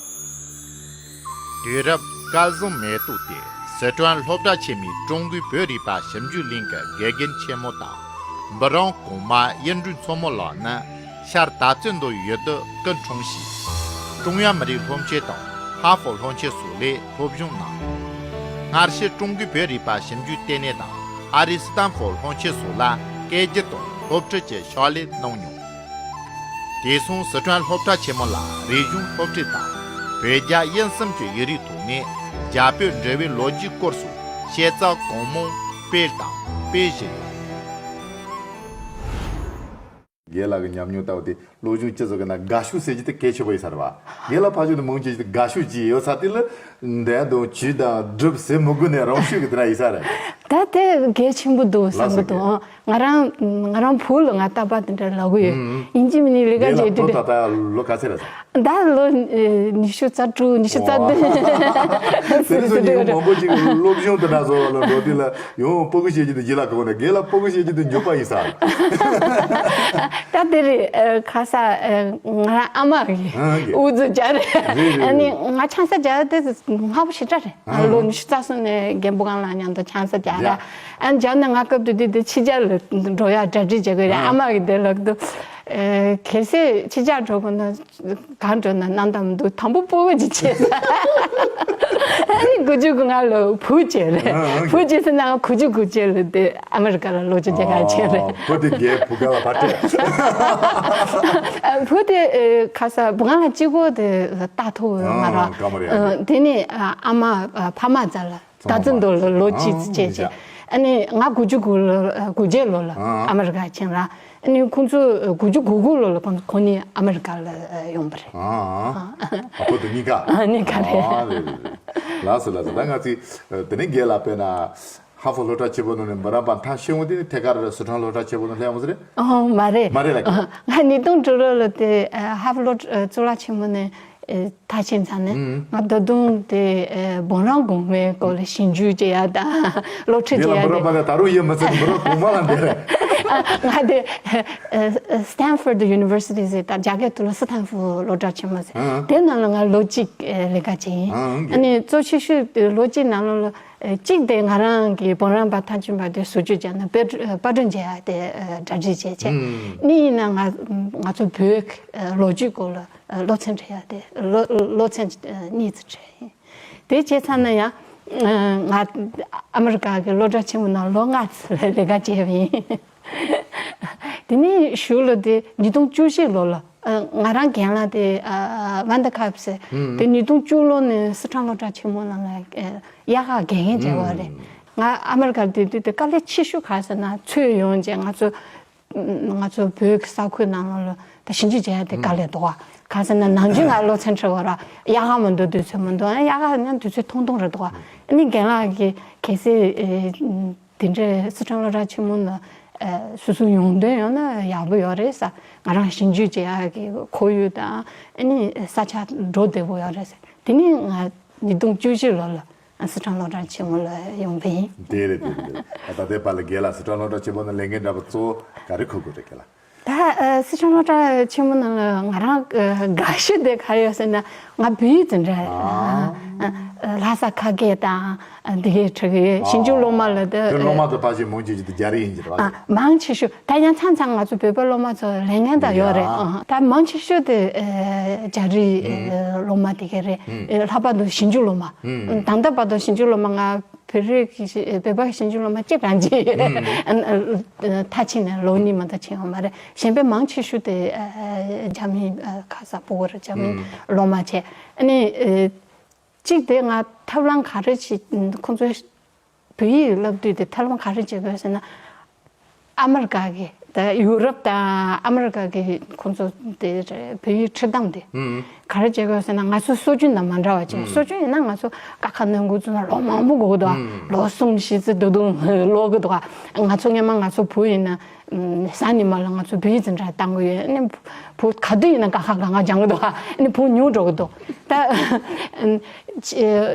དུས་རབས་ སྐལ་བཟང་མེ་ཏོག་དེ་སི་ཁྲོན་སློབ་གྲྭ་ཆེན་མོའི་ཀྲུང་གོའི་བོད་རིག་པ་ཞིབ་འཇུག་གླིང་གི་དགེ་རྒན་ཆེན་མོ་དང་། འབུམ་རམས་གོང་མ་དབྱི་ཀྲུང་མཚོ་མོ་ལགས་ནི་ཤར་དར་རྩེ་མདོ་ཡུལ་དུ་སྐུ་འཁྲུངས་ཤིང་། ཀྲུང་དབྱང་མི་རིགས་སློབ་ཆེན་དང་ཧ་ཧྥོ་སློབ་ཆེན་སོགས་ལས་སློབ་སྦྱོང་གནང་། སྔར་ཕྱི་ཀྲུང་གོའི་བོད་རིག་པ་ཞིབ་འཇུག་ལྟེ་གནས་དང་ཨ་རིའི་སི་ཏན་ཧྥོར་སློབ་ཆེན་སོགས་ལ་སྐད་སྒྱུར་དང་སློབ་ཁྲིད་ཀྱི་ཕྱག་ལས་གནང་མྱོང་། དེ་སོང་སི་ཁྲོན་སློབ་གྲྭ་ཆེན་མོ་ལ་རིག་གཞུང་སློབ་ཁྲིད་དང་། བོད་རྒྱ་དབྱིན་གསུམ་གྱི་ཡིག་རིགས་ཐོག་ནས་རྒྱ་བོད་འབྲེལ་བའི་ལོ་རྒྱུས་སྐོར་སོགས་ཤེས་ཚད་གང་མང་སྤེལ་དང་སྤེལ་བཞིན་ཡོད། རྒན་ལགས་ཀྱི་ཉམས་མྱོང་ལྟ་བུ་དེ་སློབ་སྦྱོང་སྤྱི་ཚོགས་ཀྱི་ནང་དགའ་ཤོས་ཟེར་རྒྱུ་དེ་གལ་ཆེན་པོ་ཡིན་ས་རེད་བ། རྒན་ལགས་ཕར་ཕྱོགས་ནས་མང་ཆེ་ཞིག་དེ་དགའ་ཤོས་ཅིག་ཡོད་ས་དེ་ལ་འདས་དང་བྱུས་དང་སྒྲུབ་ཟེར་མི་དགོས་ནས་རང་ཤུགས་ཀྱིས་དེ་འདྲ་ཡིན་ས་རེད། ད་དེ་གལ་ཆེན་པོ་འདུག་བསམ་གི་འདུག་ང་རང་ང་རང་བུ་ལ་ང་རྟག་པར་དེ་འདྲ་ལབ་གི་ཡོད། ཡིན་གཅིག་མིན་གཅིག་ལས་ཀ་རྒན་ལགས་བྱེད་དུས་བུ་ད་ལྟ་ལོ་ག་ཚོད་རེད་ཟེར། ད་ལོ་ཨེ་ཉི་ཤུ་རྩ་དྲུག་ཉི་ཤུ་རྩ་བདུན། དེ་རིང་སང་ཉིན་མང་པོ་ཅིག་སློབ་སྦྱོང་དེ་འདྲ་བཟོ་བ་ལ་འགྲོ་དུས་ལ་ཡང་སྤུ་གུ་བཤད་རྒྱུ་དེ་རྗེས་ལ་གོ་ནས་རྒན་ལགས་སྤུ་གུ་བཤད་རྒྱུ་དེ་མགྱོགས་པ་ཡིན་ས། ད་དེ་རེད། ཨེ་ཁ་ས་ཨེ་ང་རང་ཨ་མ་གི་ཨ་གི་ཨུ་ཚུགས་རྒྱག་རེད། རེད་རེད་ཨ་ནི་རེད། ང་ཆང་ས་རྒྱག་དེ་སྔ་པོ་ཞེ་དྲག་རེད། ཨ་ལོ་ཉི་ཤུ་རྩ་གསུམ་ནས་རྒན་པོ་གང་ལ་མཉམ་དུ་ཆང་ས་རྒྱག་ར། ཡ། ཨ་ནི་རྒྱག་ནས་ང་སྐབས་དེ་དུས་དེ་ཕྱི་རྒྱལ་ལ་འགྲོ་ཡག་གྲ་སྒྲིག་བྱེད་དགོས་རེད། ཨ་ཨ་མ་གི་དེ་ལབ་འདུག་ཨེ་གལ་སྲིད་ཕྱི་རྒྱལ་འགྲོ་དགོས་ན། གང་འགྲོ་ན་གནང་དམ་འདུག་དང་པོ་སྤུ་གུ་ཅིག་བྱས། ཨ་ནི་དགུ་བཅུ་གོ་ལྔ་ལོ་བུ་བྱས་རེད། ཨ་ཨ་བུ་བྱས་ཟེར་ན་དགུ་བཅུ་གོ་བརྒྱད་ལོ་དེ་ཨ་མེ་རི་ཀ་ལ་ལོ་བཅོ་བརྒྱད་ག་བྱས་རེད། ཨོ་བུ་དེ་རྒྱལ་བུ་ག་ལ་བར་སྤྲད། ཨ་བུ་དེ་ཨེ་ཁ་ས་བུ་གང་ལ་གཅིག་པོ་དེ་ལྟ་ཐུབ་ཡོད་མ་རེད། ཨ་ག་མ་རེད། ཨ་དེ་ནི་ཨ་ཨ་མ་ཨ་ཕ་མ་རྩ་ལ། ད་ཚོད་མདོ་ལ་ལོ་གཅིག་ཙམ་བྱས་བྱས། ཨ་ནི་ང་དགུ་བཅུ་དགུ་ལོ་དགུ་བརྒྱད་ལོ་ལ་ཨ་མེ་རི་ཀ་ཕྱིན་ར། ཨ་ནི་ཁོང་ཚོ་དགུ་བཅུ་གོ་དགུ་ལོ་ལ་ཁོང་ཁོང་གཉིས་ཨ་མེ་རི་ཀ་ལ་ཡོང་པ་རེད། ཨ་ཨ་བུ་དེ་གཉིས་ཀ་ཨ་གཉིས་ཀ་རེད། ཨ་རེད་རེད་རེད། ལགས་སོ་ལགས་སོ། ད་ང་ཚོས་དེ་ནས་རྒན་ལགས་དཔེར་ན་ཧ་ཧྥོ་སློབ་གྲྭ་ཆེན་པོ་ནང་ནས་འབུམ་རམས་པ་མཐར་ཕྱིན་འོང་དེ་ནི་ཐད་ཀར་སི་ཁྲོན་སློབ་གྲྭ་ཆེན་པོ་ནང་སླེབས་འོང་ཟེར་རེད། ཨོ་མ་རེད། མ་རེད་ལགས། ང་ཉིས་སྟོང་དྲུག་ལོ་ལ་དེ་ཧ་ཧྥོ་སློབ་གཙུག་ལག་ཆེན་མོ་ནས། མཐར་ཕྱིན་ཚར་ནས་ང་ད་དུང་དེ་འབུམ་རམས་གོང་མའི་སྐོར་ལ་ཞིབ་འཇུག་བྱེད་ཡ་དང་སློབ་ཁྲིད་ངས་ལ་བྱེད་ཡ་འབུམ་རམས་དང་པ་ནས་ད་རུང་ཡིད་མི་ཚིམ། འབུམ་རམས་གོང་མ་ལ་འདི་རེད། ང་དེ་Stanford University ཟེར་ད་རྒྱ་སྐད་ཐོག་ལ་སི་ཐན་ཧྥུ་སློབ་གྲྭ་ཆེན་མོ་ཟེར་དེ་ནང་ལ་ང་ལོ་གཅིག་ལས་ཀ་བྱས་ཡིན། ཨ་ནི་གཙོ་ཆེ་ཤོས་དེ་ལོ་གཅིག་ནང་ལ་གཅིག་དེ་ང་རང་གི་འབུམ་རམས་པ་མཐར་ཕྱིན་པ་དེ་ཟུར་བཅོས་བྱས་ན་པར་སྐྲུན་བྱེད་ཡ་དེ་གྲ་སྒྲིག་བྱས་བྱས་གཉིས་ཡིན་ན་ང་ང་ཚོ་བོད་ཀྱི་ལོ་རྒྱུས་སྐོར་ལ། སློབ་ཚན་ཁྲིད་ཡ་དེ་ལོ་ལོ་ཚན་གཉིས་ཙམ་ཁྲིད་ཡིན། དེ་བྱས་ཚར་ན་ཡང་ང་ཨ་མེ་རི་ཀ་གི་སློབ་གྲྭ་ཆེན་མོ་ནང་ལོ་ལྔ་ཙམ་ལས་ཀ་བྱས་པ་ཡིན། དེ་ནས་གཞུག་ལ་དེ་ཉིས་སྟོང་བཅུ་བཞི་ལོ་ལ་ང་རང་རྒན་ལགས་དེ་ཝན་ད་ཁབ་ཟེར་དེ་ཉིས་སྟོང་བཅུ་ལོ་ནས་སི་ཁྲོན་སློབ་གྲྭ་ཆེན་མོ་ནང་ལ་དབྱར་ཁ་དགེ་རྒན་བྱས་པ་རེད། ང་ཨ་མེ་རི་ཀར་བསྡད་དུས་དེ་དཀའ་ལས་ཆེ་ཤོས་ག་རེ་ཟེར་ན་ཚུར་ཡོང་རྗེས་ང་ཚོ། ང་ཚོ་བོད་ཀྱི་ས་ཁུལ་ནང་ལོགས་ལ་ད་ཞིབ་འཇུག་བྱེད་ཡ་དེ་དཀའ་ལས་འདུག་ག་ག་ཟེར་ན་ནམ་རྒྱུན་ང་སློབ་ཚན་ཁྲིད་པ་ར་དབྱར་ཁ་མི་འདུག་དུས་ཚོད་མི་འདུག་ཨ་དབྱར་ཁ་ཡང་དུས་ཚོད་ཐུང་ཐུང་རེད་འདུག་ག་ཨ་ནི་རྒན་ལགས་ཀྱིས་གལ་སྲིད་དེ་འདྲའི་སི་ཁྲོན་སློབ་གྲྭ་ཆེན་མོ་ནང་སོ་སོ་ཡོང་འདོད་ཡོད་ན་ཡག་པོ་ཡོད་རེད་ས། ང་རང་ཞིབ་འཇུག་བྱེད་ཡ་གི་ཁོར་ཡུག་དང་ཨ་ནི་ས་ཆ་འགྲོ་བདེ་པོ་ཡོད་རེད་ས། དེ་ནི་ང་ཉིས་སྟོང་བཅུ་བཞི་ལོ་ལ། སི་ཁྲོན་སློབ་གྲྭ་ཆེན་མོ་ལ་ཡོང་པ་ཡིན། དེ་རེད་དེ་རེད། ད་ལྟའི་བར་ལ་རྒན་ལགས་སི་ཁྲོན་སློབ་གྲྭ་ཆེན་མོ་ནང་ལས་འགན་འདྲ་པོ་གཙོ་བོ་ག་རེ་འཁུར་དགོས་རེད་རྒན་ལགས། ད་སི་ཁྲོན་སློབ་གྲྭ་ཆེན་མོ་ནང་ལ་ང་རང་དགའ་ཤོས་དེ་ག་རེ་ཡོད་ཟེར་ན་ང་བོད་ཡིག་འཛིན་གྲྭ་ལྷ་ས་ཁ་སྐད་དང་འདི་གའི་ཁྲིད་གི་ཞིབ་འཇུག་སློབ་མ་ལ་དེ་ཁྱོད་སློབ་མ་དང་ཕལ་ཆེར་མང་ཆེ་ཅིག་དེ་རྒྱ་རིགས་ཡིན་གྱི་རེད་བ། མང་ཆེ་ཤོས། ད་ཡང་མཚམས་མཚམས་ང་ཚོ་བོད་པ་སློབ་མ་ཚོ་ལས་ངན་དང་ཡོད་རེད། ཡ། ཨ་ད་མང་ཆེ་ཤོས་དེ་ཨེ་རྒྱ་རིགས་ཨེ་སློབ་མ་དེ་ག་རེད། ཨེ་ལྷག་པར་དུ་ཞིབ་འཇུག་སློབ་མ། ད་ལྟ་བར་དུ་ཞིབ་འཇུག་སློབ་མ་ང་བོད་རིགས་ཀྱི་ཞི་བོད་པ་ཞིབ་འཇུག་སློབ་མ་གཅིག་རང་གཅིག་ཨ་ཨ་མཐར་ཕྱིན་ནས་ལོ་གཉིས་མ་གཏོགས་ཕྱིན་ཡོད་མ་རེད། གཞན་པའི་མང་ཆེ་ཤོས་དེ་ཨེ་རྒྱ་མི་ཨེ་ཁ་ས་སྤུ་གུ་རེད། རྒྱ་མི་སློབ་མ་བྱས། ཨ་ནི་ཨེ་གཅིག་དེ་ང་ཐབས་ལམ་ག་རེ་ཞིག་ཁོང་ཚོའི་བོད་ཡིག་བསླབ་དུས་དེ་ཐབས་ལམ་ག་རེ་བྱེད་དགོས་ཟེར་ན། ཨ་མེ་རི་ཀ་གི་ད་ཡུ་རོབ་དང་ཨ་མེ་རི་ཀ་གི་ཁོང་ཚོ་དེ་བོད་ཡིག་ཁྲིད་སྟངས་དེ་ག་རེ་བྱེད་དགོས་ཟེར་ན། ང་ཚོ་སྲོལ་རྒྱུན་དང་མ་འདྲ་བ་བྱས། སྲོལ་རྒྱུན་ཡིན་ན་ང་ཚོ་ཀ་ཁ་ནང་འགོ་བཙུགས་ན་ལོ་མང་པོ་འགོར་གི་འདུག་ལོ་གསུམ་བཞི་ཙམ་དུ་དུང་ལོག་གི་འདུག་ང་ཚོ་སྔོན་མ་ང་ཚོ་བོད་ཡིན་ན། གཟའ་ཉི་མ་ལ་ང་ཚོ་བོད་ཡིག་འཛིན་གྲྭ་བཏང་གི་ཡོད། ཨ་ནི་བུ་ག་དུས་ཡིན་ན་ཀ་ཁ་ག་ང་སྦྱང་གི་འདུག་ཨ་ནི་བུ་ཉུང་འགྲོ་གི་འདུག་ད་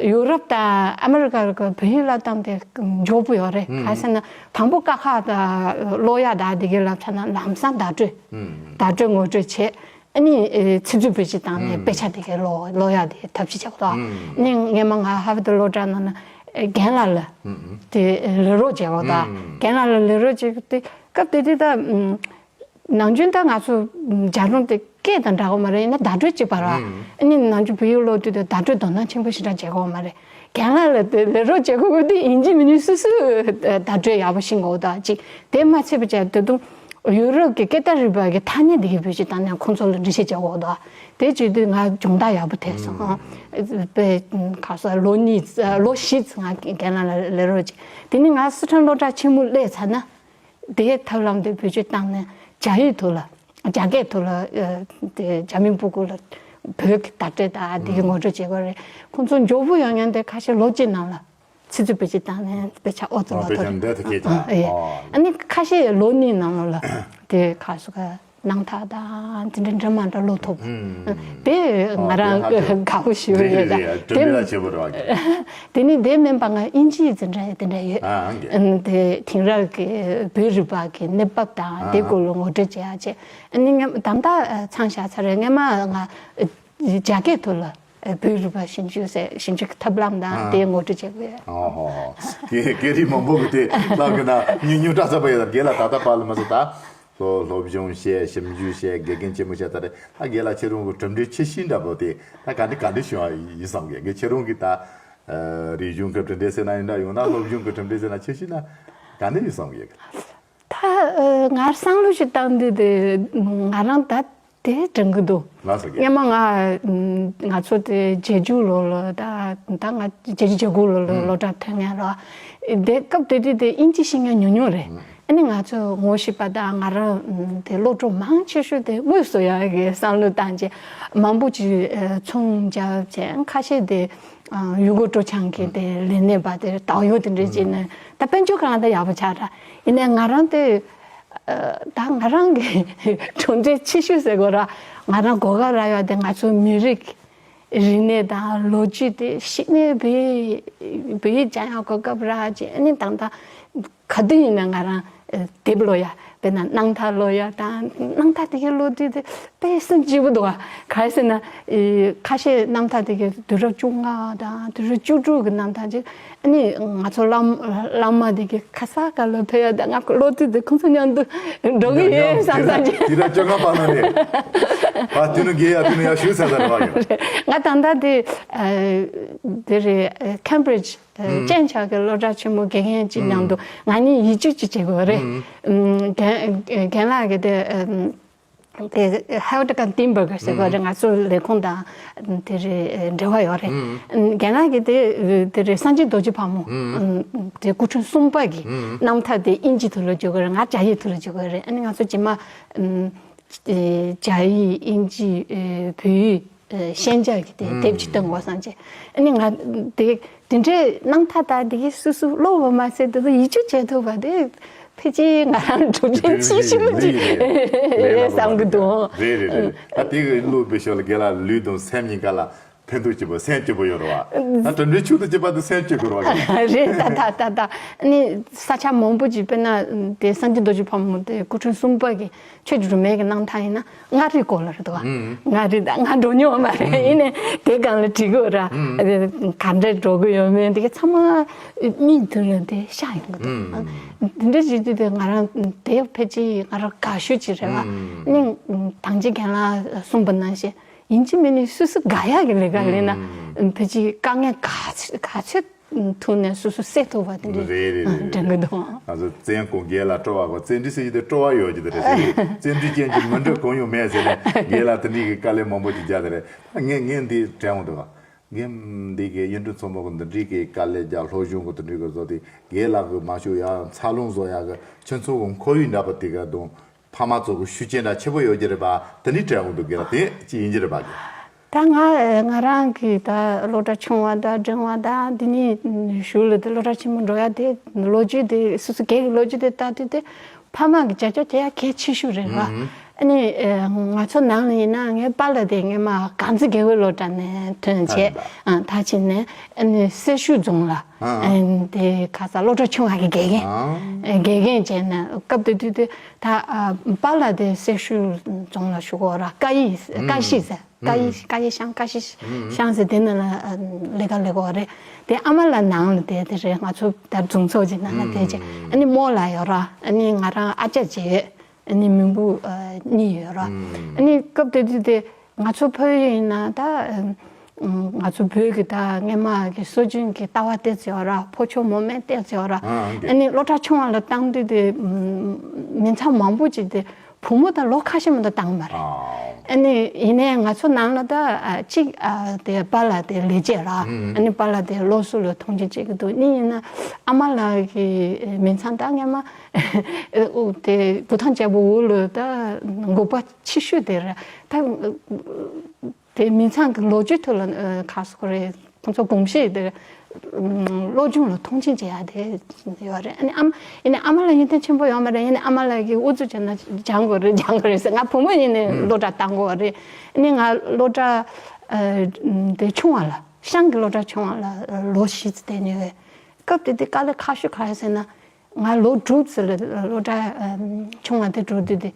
ཡུ་རོབ་དང་ཨ་མེ་རི་ཀ་གི་བོད་ཡིག་བསླབ་སྟངས་དེ་མགྱོགས་པོ་ཡོད་རེད། ག་རེ་ཟེར་ན་དང་པོ་ཀ་ཁ་དང་ཀློག་ཡག་དང་དེ་གའི་བསླབ་ཚར་ན་ལམ་སང་བརྡ་སྤྲོད། བརྡ་སྤྲོད་ངོ་སྤྲོད་བྱེད། ཨ་ནི་ཨེ་ཚིག་མཛོད་བེད་སྤྱོད་བཏང་ནས་དཔེ་ཆ་དེ་གའི་ཀློག་ཀློག་ཡག་དེ་ཐབས་ཤེས་བྱེད་དགོས་དོ། ཨ་ནི་སྔས་མ་ང་ཧར་ཝར་ཌི་སློབ་གྲྭ་ནང་ན་ཨེ་རྒན་ལགས་ལ་དེ་ལས་རོགས་བྱེད་དགོས་དོ། རྒན་ལགས་ལ་ལས་རོགས་བྱེད་དུས་སྐབས་དེ་དུས་ད་ནམ་རྒྱུན་ད་ང་ཚོ་ལྗགས་ལུང་དེ་སྐད་དང་འདྲ་གི་མ་རེད། ཡིན་ན་བརྡ་སྤྲོད་གཅིག་པ་རེད། ཨ་ནི་ནམ་རྒྱུན་བོད་ཡིག་ཀློག་དུས་དེ་བརྡ་སྤྲོད་དོ་སྣང་ཆེན་པོ་ཞེ་དྲག་བྱེད་དགོས་མ་རེད། རྒན་ལགས་ལ་དེ་ལས་རོགས་བྱེད་དགོས་དུས་ཡིན་གཅིག་མིན་གཅིག་སོ་སོས་བརྡ་སྤྲོད་ཡག་པོ་ཤེས་དགོས་དོ། གཅིག་དེ་མ་ཚད་པ་བྱས་ད་དུང་ཡུ་རོབ་ཀྱི་སྐད་བརྡ་རིག་པ་གི་ཐ་སྙད་དེ་གའི་བེད་སྤྱོད་བཏང་ནས་ཁོང་ཚོ་ལ་འགྲེལ་བཤད་བྱེད་དགོས་དོ། དེ་བྱེད་དུས་ང་སྦྱོང་བརྡར་ཡག་པོ་ཐེབས་སོང་། དཔེ་ཁ་སང་ལོ་གཉིས་ལོ་བཞི་ཙམ་ང་རྒན་ལགས་ལ་ལས་རོགས་བྱས། དེ་ནས་ང་སི་ཁྲོན་སློབ་གྲྭ་ཆེན་མོ་སླེབས་ཚར་ན། དེའི་ཐབས་ལམ་དེ་བེད་སྤྱོད་བཏང་ནས་རྒྱ་ཡིག་ཐོག་ལ་རྒྱ་སྐད་ཐོག་ལ་ཨ་དེ་རྒྱ་མི་སྤུ་གུ་ལ་བོད་ཀྱི་བརྡ་སྤྲོད་དང་དེ་གའི་ངོ་སྤྲོད་བྱེད་དགོས་རེད། ཁོང་ཚོ་མགྱོགས་པོ་ཡོང་མཁན་དེ་ཁ་ཤས་ལོ་གཅིག་ནང་ལ་ཚིག་མཛོད་བེད་སྤྱོད་བཏང་ནས་དཔེ་ཆ་ཨོ་ཙི་ཨ་ལོ་དཔེ་ཐོ་ཆ་རེད། འདྲ་དེ་སྐད་ཆ། ཨ་ཨེ། ཨ་ཨ་ནི་ཁ་ཤས་ལོ་གཉིས་ནང་ལོགས་ལ་དེ་ཁ་སོ་ག་སྣང་ཐག་དང་དེ་འདྲ་འདྲ་མ་འདྲ་ཀློག་ཐུབ། ཨུམ། དེ་ང་ཨ་རང་དེ་ཧ་ཅང་དགའ་པོ་ཞུ་རེད་ཡོད་རེད་ད། རེད། དེ་དྲན་པའི་ལ་ཆེ་བོ་རེད་བ། དེ་ནི་དེ་མིན་པ་ང་དབྱིན་ཇི་ཡི་འཛིན་གྲྭ་ཡི་དེ་འདྲ་ཡོད། ཨ་ཨང་གི་ཨུམ། དེ་དེང་རབས་ཀྱི་བོད་རིག་པ་གི་གནས་བབ་དང་ཨ་དེ་སྐོར་ལ་ངོ་སྤྲོད་བྱེད་ཡག་བྱས། ཨ་ནི་ངས་ད་ལྟ་ཚང་བཞག་ཚར་རེད། སྔས་མ་ང་རྒྱ་སྐད་ཐོག་ལ་བོད་རིག་པ་ཞིབ་འཇུག་ཟེར་ཞིབ་འཇུག་གི་ཐབས་ལམ་དང་ཨ་དེ་ངོ་སྤྲོད་བྱེད་དགོས། ཨོ་ཧོ་ཧོ། སྐད་སྐད་རིགས་མང་པོ་གི་དེ་ལབ་གི་ན་སྙུང་སྙུང་དྲག་ཚ་པ་ཡོད་ད། རྒན་ལགས་ད་ལྟ་བར་ལ་མ་ཟད་ད། སློབ་སློབ་སྦྱོང་བྱས། ཞིབ་འཇུག་བྱས། དགེ་རྒན་ཆེན་མོ་བྱས་ད་རེད། ད་རྒན་ལགས་ཁྱེད་རང་གི་གྲུབ་འབྲས་ཆེ་ཤོས་འདྲ་པོ་དེ་ད་ག་འདྲ་ག་འདྲ་བྱུང་བ་ཡིན་བསམ་གི། ངས་ཁྱེད་རང་གི་ད་རིག་གཞུང་གི་གྲུབ་འབྲས་ཟེར་ན་ཡིན་འདྲ། ཡང་ན་སློབ་སྦྱོང་གི་གྲུབ་འབྲས་ཟེར་ན་ཆེ་ཤོས་ན་ག་འདྲ་ཡིན་བསམ་གི། ད་ང་བསམ་བློ་ཞིག་བཏང་དུས་དེ་ང་རང་ད་དེ་དྲན་གི་འདུག་ལགས་སོ་རྒན། སྔོན་མ་ང་ང་ཚོ་དེ་རྗེས་འཇུག་ལོ་ལ་ད་ད་ང་བརྒྱད་ཅུ་གྱ་དགུ་ལོ་ལ་སློབ་གྲྭ་ཐོན་མཁན་རེད། དེ་སྐབས་དེ་དུས་དེ་དབྱིན་ཇི་ཤེས་མཁན་ཉུང་ཉུང་རེད། ཨ་ནི་ང་ཚོ་ངོ་ཤེས་པ་དང་ང་རང་དེ་སློབ་གྲོགས་མང་ཆེ་ཤོས་དེ་དངོས་སུ་ཡག་གི་བསམ་བློ་བཏང་རྗེས་མང་པོ་ཅིག་ཚོང་རྒྱབ་བྱས། ཁ་ཤས་དེ་ཡུལ་སྐོར་སྤྲོ་འཆམ་གི་དེ་ལས་གནས་པ་དེ་ད་ཡོད། དེ་འདྲ་བྱས་ནས་ད་དཔལ་འབྱོར་གང་ལྟར་ཡག་པོ་ཆགས་ར། ཡིན་ནའི་ང་རང་དེ་ད་ང་རང་གི་གྲུབ་འབྲས་ཆེ་ཤོས་ཟེར་དགོས་ར། ང་རང་གོ་སྐབས་རག་ཡག་དེ་ང་ཚོའི་མི་རིགས་རིག་གནས་དང་ལོ་རྒྱུས་དེ་ཤེས་ནས་བོད་ཡིག་བོད་ཡིག་སྦྱང་ཡག་གོ་སྐབས་རག་བྱས། ཨ་ནི་ད་ལྟ་ག་དུས་ཡིན་ན་ང་རང་དེབ་ཀློག་ཡག་དཔེར་ན་སྣང་ཐག་ཀློག་ཡག་དང་། སྣང་ཐག་དེ་གའི་ཀློག་དུས་དེ་དཔེ་སེམས་སྐྱིད་པོ་འདུག་ག་ག་རེ་ཟེར་ན་ཁ་ཤས་སྣང་ཐག་དེ་གའི་དུས་རབས་བཅོ་ལྔ་དང་དུས་རབས་བཅུ་དྲུག་གི་སྣང་ཐག་ཅིག་ཨ་ནི་ང་ཚོ་བླ་མ་བླ་མ་དེ་གའི་ཁ་ས་ག་ལ་ཕེབས་ཡག་དང་། ང་ཀློག་དུས་དེ་ཁོང་ཚོ་མཉམ་དུ་འགྲོ་གི་ཡིན་བསམ་བསམ་ཅིག་དུས་རབས་བཅོ་ལྔ་པ་ན་ནི་ཨ་དེ་ནི་དགེ་ཡག་དེ་ནི་ཡག་ཞུ་ས་ད་རེད་བ་ཡོད། ང་ད་ལྟ་དེ་དེ་རེད། Cambridge ཅན་ཆག་གི་སློབ་གྲྭ་ཆེན་མོ་དགེ་རྒན་གཅིག་མཉམ་དུ་ང་གཉིས་ཡིག་རྒྱུགས་གཅིག་བྱེད་དགོས་རེད། རྒན་རྒན་ལགས་ཀྱིས་དེ་དེ་Hildegard Steinberger ཟེར་བ་རེད། ང་ཚོ་ལས་ཁུངས་དང་དེ་རེད་འབྲེལ་བ་ཡོད་རེད། རྒན་ལགས་ཀྱིས་དེ་དེ་རེད། སངས་རྒྱས་རྡོ་རྗེ་ཕག་མོ་དེ་སྐུ་ཕྲེང་གསུམ་པ་གི་རྣམ་ཐར་དེ་དབྱིན་ཇི་ཐོག་ལ་བསྒྱུར་དགོས་རེད། ང་རྒྱ་ཡིག་ཐོག་ལ་བསྒྱུར་དགོས་རེད། ཨ་ནི་ང་ཚོ་རྗེས་མ། རྒྱ་ཡིག་དབྱིན་ཇི་བོད་ཡིག་ཤན་སྦྱར་གྱི་དེ་དེབ་ཅིག་བཏོན་དགོས་བསམ་བྱས། ཨ་ནི་ང་དེ་དེ་འདྲའི་སྣང་ཐག་དང་དེ་གའི་སོ་སོ་ཀློག་པ་མ་ཟད་དེ་ཚོ་ཡིག་རྒྱུགས་བྱེད་ཐུབ་པ་དེ་ཕལ་ཆེར་ང་རང་གྲུབ་འབྲས་ཆེ་ཤོས་ཅིག་རེད་བསམ་གྱི་འདུག་རེད་རེད་རེད། ད་དེ་གི་ཀློག་པའི་ཞོར་ལ་རྒན་ལགས་ལུས་དང་སེམས་གཉིས་ཀ་ལ་ཕན་ཐོགས་སྐྱིད་པོ་སེམས་སྐྱིད་པོ་ཡོད་རེད་བ། ད་དོན་འགྲུལ་ཆུ་དང་བཅས་པ་དེ་སེམས་སྐྱིད་དགོས་རེད་བ། རེད་ད་ད་ད་ད། ཨ་ནི་ས་ཆ་མང་པོ་ཅིག་དཔེར་ན་དེ་སངས་རྒྱས་རྡོ་རྗེ་ཕག་མོ་དེ་སྐུ་ཕྲེང་གསུམ་པ་གི་ཆོས་ཀྱི་སྒྲོན་མེ་གི་རྣམ་ཐར་ཡིན་ན་མངའ་རིས་སྐོར་ལ་རེད་འདུག་བ། མངའ་རིས་ད་ང་འགྲོ་མྱོང་མ་རེད། ཡིན་ནའི་དེ་སྒང་ལ་བྲིས་དགོས་ར། ག་འདྲ་འགྲོ་གི་ཡོད་མེད་དེ་ག་ཚང་མ་མིག་མདུན་ལ་དེ་ཤར་ཡོང་གི་འདུག་དེ་འདྲ་བྱེད་དུས་དེ་ང་རང་དེ་ཕལ་ཆེར་ང་རང་དགའ་ཤོས་ཅིག་རེད་བ། ཨ་ནི་དང་ཅི་རྒན་ལགས་གསུངས་པ་ནང་བཞིན། ཡིན་གཅིག་མིན་གཅིག་སོ་སོ་དགའ་ཡག་གི་ལས་ཀ་ལས་ན། ཨུམ། ཕལ་ཆེར་དཀའ་ངལ་ག་ཚོད་ག་ཚོད་ཐུག་ནས་སོ་སོ་སེལ་ཐུབ་པ་དེ་འདྲ། རེད་རེད་རེད། དྲན་གི་འདུག་ང་ཚོ་བཙན་སྐུ་རྒན་ལགས་སྤྲོ་བ་གོ། བཙན་འབྲུག་ཟེར་གྱི་དེ་སྤྲོ་བ་ཡོད་ཀྱི་དེ་རེད་ཟེར་གྱི། བཙན་འབྲུག་ཅན་གྱི་མི་འདྲ་གང་ཡང་མེད་ཟེར་ནས་རྒན་ལགས་དེ་འདྲའི་གི་དཀའ་ལས་མང་པོ་ཅིག་རྒྱག་དེ་རེད། ངས་ངས་འདི་དྲན་འོང་འདུག་ག་ངས་འདི་གི་གཡུང་དྲུང་མཚོ་མོ་གི་འདི་འདྲའི་གི་དཀའ་ལས་རྒྱག་སློབ་སྦྱོང་གི་དེ་འདྲའི་གི་བཟོ་དེ་རྒན་ལགས་གི་མ་ཞུ་ཡག་འཚར་ལོངས་བཟོ་ཡག་གི་ཁྱེད་ཚོ་གི་ཁོར་ཡུག་འདྲ་པོ་དེ་ག་དང་། ཕ་མ་ཚོ་གི་ཤུགས་རྐྱེན་འདྲ་ཆེ་པོ་ཡོད་ཀྱི་རེད་པ། དེ་ནི་དྲན་འོང་འདུག་གི་ལ་དེ་ཅི་ཡིན་གྱི་རེད་པ་གི། ད་ང་ང་རང་གི་ད་སློབ་གྲྭ་ཆུང་བ་དང་འབྲིང་བ་དང་འདི་ནི་གཞུག་ལ་དེ་སློབ་གྲྭ་ཆེན་མོ་འགྲོ་ཡ་དེ་ལོ་རྒྱུས་དེ་སོ་སོ་སྒེར་གྱི་ལོ་རྒྱུས་དེ་ལྟ་དུས་དེ་ཕ་མ་གི་རྒྱབ་སྐྱོར་དེ་ཡ་གལ་ཆེ་ཤོས་རེད་པ། ཨ་ནི་ཨ་ང་ཚོ་ནང་ལ་ཡིན་ན་ངའི་པཱ་ལགས་དེ་སྔོན་མ་དཀར་མཛེས་དགེ་འོས་སློབ་གྲྭ་ནས་ཐོན་བྱས། ཨ་ད་ཕྱིན་ནས་ཨ་ནི་སེར་ཤུལ་རྫོང་ལ་ཨ་དེ་ཁ་ས་སློབ་གྲྭ་ཆུང་བ་གི་དགེ་རྒན། ཨ་དགེ་རྒན་བྱས་ནས་སྐབས་དེ་དུས་དེ་ད་ཨ་པཱ་ལགས་དེ་སེར་ཤུལ་རྫོང་ལ་བཞུགས་ཡོད་ར། ཀ་ཡི་ཀ་ཤི་ཟེར། ཀ་ཡི་ཀ་ཡི་ཤང་ཀ་ཤི་ཤང་ཟེར་དེ་ནང་ལ་ཨ་ལས་ཀ་ལས་ཀྱི་ཡོད་རེད། དེ་ཨ་མ་ལགས་ནང་ལ་བསྡད་དེ་རེད། ང་ཚོ་ད་རྫོང་ཚོགས་ཀྱི་ནང་ལ་བསྡད་བྱས། ཨ་ནི་རྨོ་ལགས་ཡོད་ར། ཨ་ནི་ང་རང་ཨ་ཅག་བྱས། ཨ་ནི་མིང་པོ་ཨ་གཉིས་ཡོད་ར། ཨ་ནི་སྐབས་དེ་དུས་དེ་ང་ཚོ་བོད་ཡིན་ན་ད་ཨ་ང་ཚོ་བོད་ཀྱི་ད་སྔོན་མ་གི་སྲོལ་རྒྱུན་གྱི་ལྟ་བ་བསྟན་ཚུལ་ཡོད་ར། ཕོ་མཆོག་མོ་དམན་བསྟན་ཚུལ་ཡོད་ར། ཨ་ཨ་འདི་ནི་སློབ་གྲྭ་ཆུང་བ་ལ་བཏང་དུས་དེ་ཨ་མི་ཚང་མང་པོ་ཅིག་དེ་བུ་མོ་དང་ལོ་ཁ་ཤས་མ་གཏོགས་བཏང་མ་རེད། ཨ་ཨ་ནི་ཡིན་ནའི་ང་ཚོ་ནང་ལ་ད་ཨ་གཅིག་ཨ་དེ་པཱ་ལགས་དེ་ལས་བྱེད་ར། ཨ་ཨ་ནི་པཱ་ལགས་དེ་སློབ་གསོ་ལ་མཐོང་ཆེན་བྱེད་ཀྱི་འདུག་གཉིས་ཡིན་ན་ཨ་མ་ལགས་ཀྱི་མི་ཚང་ད་སྔོན་མ་ཨོ་དེ་བུ་ཐང་རྒྱལ་པོ་འོག་ལ་ད་འགོ་པ་ཆེ་ཤོས་དེ་རེད། ད་དེ་མི་ཚང་གི་ལོ་རྒྱུས་ཐོག་ལ་ཨ་ག་རེ་ཟེར་དགོས་རེད། ཁོང་ཚོ་གོམས་གཤིས་དེ་ཨ་སློབ་སྦྱོང་ལ་མཐོང་ཆེན་བྱེད་ཡ་དེ་ཡོད་རེད། ཨ་ནི་ཨམ་ཡིན་ནའི་ཨ་མ་ལགས་ཡོན་ཏན་ཆེན་པོ་ཡོད་མ་རེད། ཡིན་ནའི་ཨ་མ་ལགས་ཀྱིས་ཨུ་ཚུགས་བྱས་ན་སྦྱང་དགོས་རེད། སྦྱང་དགོས་རེད་ཟེར། ང་བུ་མོ་ཡིན་ནའི་སློབ་གྲྭ་བཏང་དགོས་རེད། ཨ་ནི་ང་སློབ་གྲྭ་ཨ་དེ་ཆུང་བ་ལ་ཤང་གི་སློབ་གྲྭ་ཆུང་བ་ལ་ལོ་བཞི་ཙམ་བསྡད་མྱོང་བས། སྐབས་དེ་དུས་དཀའ་ལས་ཁག་ཤོས་ག་རེ་ཟེར་ན། ང་ལོ་དྲུག་ཙམ་ལ་སློབ་གྲྭ་ཨ་ཆུང་བ་དེ་འགྲོ་དུས་དེ་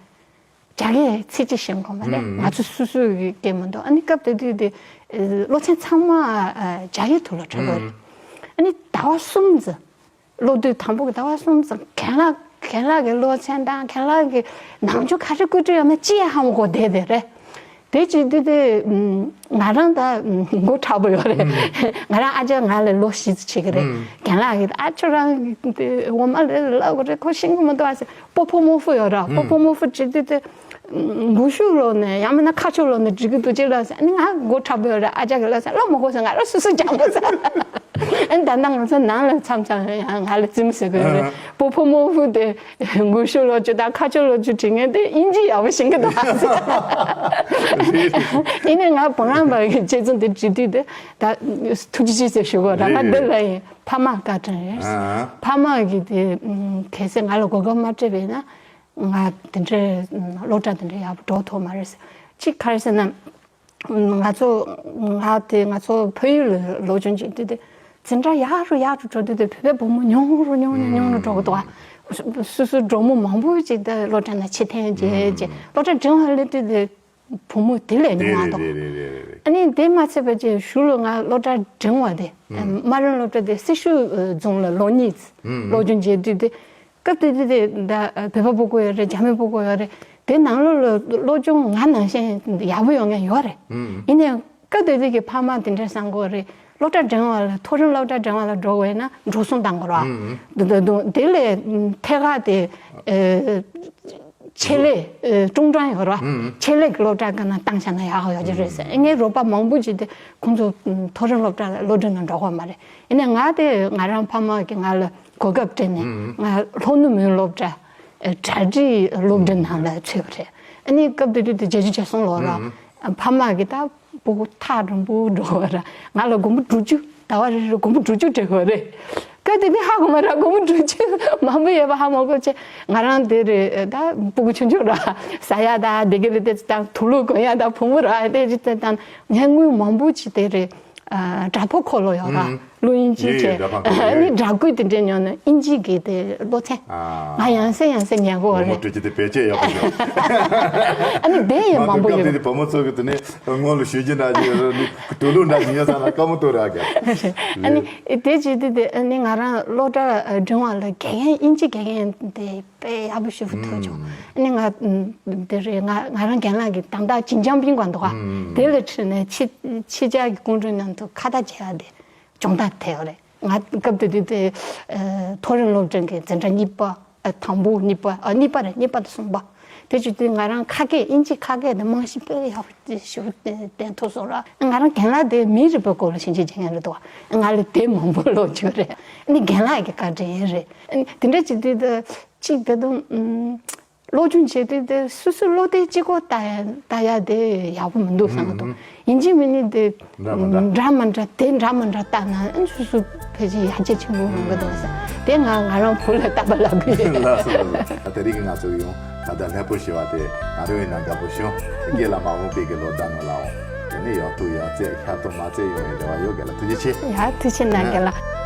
རྒྱ་སྐད་ཚིག་གཅིག་ཤེས་ཀྱི་མ་རེད། ང་ཚོ་སོ་སོ་གི་སྐད་མ་གཏོགས། ཨ་ནི་སྐབས་དེ་དུས་དེ་ཨ་སློབ་ཚན་ཚང་མ་ཨ་རྒྱ་སྐད་ཐོག་ལ་འགྲོ་གི་རེད། ཨ་ནི་ཟླ་བ་གསུམ་ཙམ་སློབ་དུས་དང་པོ་གི་ཟླ་བ་གསུམ་ཙམ་རྒན་ལགས་རྒན་ལགས་ཀྱི་སློབ་ཚན་དང་རྒན་ལགས་ཀྱི་ནང་ཆོས་ག་རེ་བཀོད་སྒྲིག་ཡོད་མེད་ཅི་ཡང་ཧ་མ་གོ་བསྡད་དེ་རེད། དེ་བྱེད་དུས་དེ་ང་རང་ད་མགོ་མཁྲེགས་པོ་ཡོད་རེད། ང་རང་ཨ་ཅག་ང་ལས་ལོ་བཞི་ཙམ་ཆེ་གི་རེད། རྒན་ལགས་ཀྱིས་ཨ་ཁྱོད་རང་དེ་འོ་མ་ལས་ལབ་དགོས་རེད། ཁོ་ཤེས་ཀྱི་མི་འདུག་ཨ་ཟེར། སྤོ་ཕོ་རྨོ་ཕོ་ཡོད་ར། སྤོ་ཕོ་རྨོ་ཕོ་བྱེད་དུས་དེ་མགོ་གཞུག་ལོག་ནས་ཡང་མིན་ན་ཁ་ཕྱོགས་ལོག་ནས་འགྲིག་གི་འདུག་ཅེས་ལབ་ཟེར། ཨ་ནི་ང་མགོ་མཁྲེགས་པོ་ཡོད་རེད། ཨ་ཅག་གིས་ལབ་ཟེར། ལབ་མི་དགོས་ཟེར། ང་རང་སོ་སོས་སྦྱང་དགོས་ཟེར། ཨ་ནི་ད་ལྟ་ང་ཚོ་ནང་ལ་མཚམས་མཚམས་ཡང་ང་ལ་རྩེད་མོ་རྩེ་གི་ཡོད་རེད། སྤོ་ཕོ་རྨོ་ཕོ་དེ་མགོ་གཞུག་ལོག་ཅིག་དང་ཁ་ཕྱོགས་ལོག་ཅིག་བྲིས་མཁན་དེ་དབྱིན་ཇི་ཡག་པོ་ཤེས་ཀྱི་འདུག་ཨ་ཟེར། ཡིན་ནའི་ང་བུ་རམ་པ་གི་དཔྱད་རྩོམ་དེ་བྲིས་དུས་དེ་ད་ཐུགས་རྗེ་ཆེ་ཟེར་ཞུ་དགོས་ར། ང་འདི་ལ་ཡིན་ཕ་མ་བཀའ་དྲིན་རེད། ཨ་ཕ་མ་གིས་དེ་གལ་སྲིད་ང་ལ་གོ་སྐབས་མ་སྤྲད་པ་ཡིན་ན་ང་དེ་འདྲའི་སློབ་གྲྭ་དེ་འདྲའི་ཡག་པོ་འགྲོ་ཐུབ་མ་རེད་ཟེར། གཅིག་ག་རེ་ཟེར་ན། ང་ཚོ་ང་དེ་ང་ཚོ་བལ་ཡུལ་ལ་སློབ་སྦྱོང་བྱེད་དུས་དེ་འཛིན་གྲྭ་ཡག་རུ་ཡག་རུ་འགྲོ་དུས་དེ་བོད་པའི་བུ་མོ་ཉུང་རུ་ཉུང་རུ་ཉུང་རུ་འགྲོ་གི་འདུག་ཨ། སོ་སོའི་གྲོགས་མོ་མང་པོ་ཅིག་དེ་སློབ་གྲྭ་ནང་ཕྱིར་འཐེན་བྱས་བྱས་སློབ་གྲྭ་འབྲིང་བ་སླེབས་དུས་དེ་བུ་མོ་དེ་ལས་ཉུང་བ་འདུག་རེད་རེད་རེད་རེད། ཨ་ནི་དེ་མ་ཚད་པ་ཅིག་གཞུག་ལ་ང་སློབ་གྲྭ་འབྲིང་བ་དེ་སྨ་རམས་སློབ་གྲྭ་དེ་སེར་ཤུལ་རྫོང་ལ་ལོ་གཉིས་སློབ་སྦྱོང་བྱས་དུས་དེ། སྐབས་དེ་དུས་དེ་ད་བོད་པ་སྤུ་གུ་ཡོད་རེད། རྒྱ་མི་སྤུ་གུ་ཡོད་རེད། དེ་ནང་ལོགས་ལ་སློབ་སྦྱོང་ང་ནང་བཞིན་ཡག་པོ་ཡོང་མཁན་ཡོད་རེད། ཡིན་ནའི་སྐབས་དེ་དུས་ཀྱི་ཕ་མ་དེ་འདྲས་བསམ་གྱི་ཡོད་རེད། སློབ་གྲྭ་འབྲིང་བ་ལ་མཐོ་རིམ་སློབ་གྲྭ་འབྲིང་བ་ལ་འགྲོ་དགོས་ན་འགྲོ་སོང་བཏང་དགོས་རེད་བ། དེ་ལས་ཐད་ཀར་དེ་ཆེད་ལས་ཀྲུང་ཀྲང་ཡོད་རེད་བ། ཆེད་ལས་ཀྱི་སློབ་གྲྭ་ག་ན་བཏང་བཞག་ན་ཡག་ཡོད་ཀྱི་རེད་ཟེར། ངའི་རོགས་པ་མང་པོ་ཅིག་དེ་ཁོང་ཚོ་མཐོ་རིམ་སློབ་གྲྭ་སློབ་འབྲིང་ནང་འགྲོ་གི་ཡོད་མ་རེད། ཡིན་ནའི་ང་དེ་ང་རང་ཕ་མ་གིས་ང་ལ་གོ་སྐབས་སྤྲད་ནས་ང་ལྷོ་ནུབ་མོན་སློབ་གྲྭ་གྲ་སྒྲིག་སློབ་འབྲིང་ནང་ལ་ཚུད་པ་རེད། ཨ་ནི་སྐབས་དེ་དུས་དེ་བརྒྱད་ཅུ་གྱ་གསུམ་ལོ་ར། ཕ་མ་གིས་ད་སྤུ་གུ་ཐག་རིང་པོ་འགྲོ་བ་ར། ང་ལ་སྒོར་མོ་དྲུག་ཅུ་ཟླ་བ་རེ་རེ་སྒོར་མོ་དྲུག་ཅུ་སྤྲད་དགོས་རེད། སྐབས་དེ་དུས་ཧ་གོ་མ་ར། སྒོར་མོ་དྲུག་ཅུ་མང་པོ་ཡོད་པ་ཧ་མ་གོ་བྱས། ང་རང་དེ་རེད་ད་སྤུ་གུ་ཆུང་ཆུང་ར། ཟ་ཡ་ད་དེ་ག་རེད། དེ་དང་དུག་ལོག་གོན་ཡ་ད་བུ་མོ་ར་དེ་རེད། དེ་དང་ངས་དངུལ་མང་པོ་ཅིག་དེ་རེད། ཨ་དྲ་ཕོགས་འཁོར་ལོ་ཡོད་ར། ཨུམ། གློག་བརྙན་ཅིག་ཡོད་ཡོད། བྱས། དྲ་ཕོགས་འཁོར་ལོ་ཨ་ནི་ཡོད། སྦྲག་སྐུད་དེ་འདྲས་ཉོས་ནས་དབྱིན་ཇི་གི་དེ་སློབ་ཚན། ཨ། ང་ཡང་སེ་ཡང་སེ་ཉན་གོ་བོ་རེད། མོ་ཊ་ཅིག་དེ་བེད་སྤྱད་ཡག་པོ་ཡོད། ཨ་ནི་དེ་ཡང་མང་པོ་ཡོད། སྐབས་དེ་དུས་བུ་མོ་ཚོ་གི་དེ་ནས་སྔོན་ལ་ཞུ་རྒྱུ་འདྲ་ཅིག་ཡོད་རེད། དུག་ལོག་འདྲ་ཅིག་ཉོས་ཚར་ན་དཀའ་མོ་ཏོ་རེད་ག་ཨ་ནི་དེ་བྱེད་དུས་དེ་ཨ་ནི་ང་རང་སློབ་གྲྭ་འབྲིང་བ་ལ་དགེ་རྒན་དབྱིན་ཇི་དགེ་རྒན་དེ། དཔེ་ཡག་པོ་ཞེ་པོ་ཐུག་བྱུང་། ཨ་ནི་ང་དེ་རེད། ང་ང་རང་རྒན་ལགས་ཀྱི་དང་ད་ཅིན་ཅང་པིང་བ་འདུག་ག་དེ་ལ་ཁྲིད་ནས་ཕྱི་ཕྱི་རྒྱལ་གྱི་ཁོང་ཁྲོའི་ནང་དུ་ཁ་བརྡ་བྱེད་ཡ་དེ་སྦྱོང་བརྡར་ཐེབས་ཡོད་རེད། ང་སྐབས་དེ་དུས་དེ་མཐོ་རིམ་སློབ་འབྲིང་གི་འཛིན་གྲྭ་གཉིས་པ། དང་པོ་གཉིས་པ། གཉིས་པ་རེད། གཉིས་པ་དང་གསུམ་པ། དེ་བྱེད་དུས་ང་རང་ཁ་སྐད་དབྱིན་ཇི་ཁ་སྐད་དེ་རྨང་གཞི་དཔེ་ཡག་པོ་ཞེ་པོ་བསྟན་ཐུབ་སོང་ར། ང་རང་རྒན་ལགས་དེ་མིའི་རིག་པའི་སྐོར་ལ་ཞིབ་འཇུག་བྱེད་མཁན་རེད་འདུག་ང་ལ་དེབ་མང་པོ་ཀློག་བྱུང་རེད། ཨ་ནི་རྒན་ལགས་ཀྱི་བཀའ་དྲིན་རེད། ཨ་ནི་དེ་འདྲ་བྱེད་དུས་དེ། གཅིག་ད་དུང་ཨུམ། སློབ་སྦྱོང་བྱེད་དུས་དེ་སོ་སོའི་བློ་གཏད་གཅིག་པོ་ལྟ་ཡ་ལྟ་ཡ་དེ་ཡག་པོ་མི་འདུག་བསམ་གི་འདུག་ཡིན་གཅིག་མིན་གཅིག་དེ་འདྲ་མི་འདྲ། འདྲ་མི་འདྲ་དེ་འདྲ་མི་འདྲ་ལྟ་ན་ཨ་སོ་སོ་ཕལ་ཆེར་ཡར་རྒྱས་ཆེན་པོ་ཡོང་གི་འདུག་བསམ། དེ་ང་ང་རང་བུ་ལ་བསྟན་པ་ལབ་གི་ཡོད། ལགས་སོ་ལགས་སོ། ད་དེ་རིང་གི་ང་ཚོ་ཡང་ད་ལྟ་ལྷ་པོ་ཞེས་པ་དེ་ང་རང་ཡིན་ན་དགའ་པོ་བྱུང་། དགེ་ལ་མ་འོངས་པའི་གི་ལོ་ཟླ་ནང་ལའང་དེ་ནས་ཡག་ཐུག་ཡག་བརྩེགས་ཤ་ཐུག་མ་བརྩེགས་ཡོང་བའི་རེ་བ་ཡོད། རྒན་ལགས་ཐུགས་རྗེ་ཆེ། ཡ་ཐུགས་རྗེ་ཆེ་གནང་རྒན་ལགས།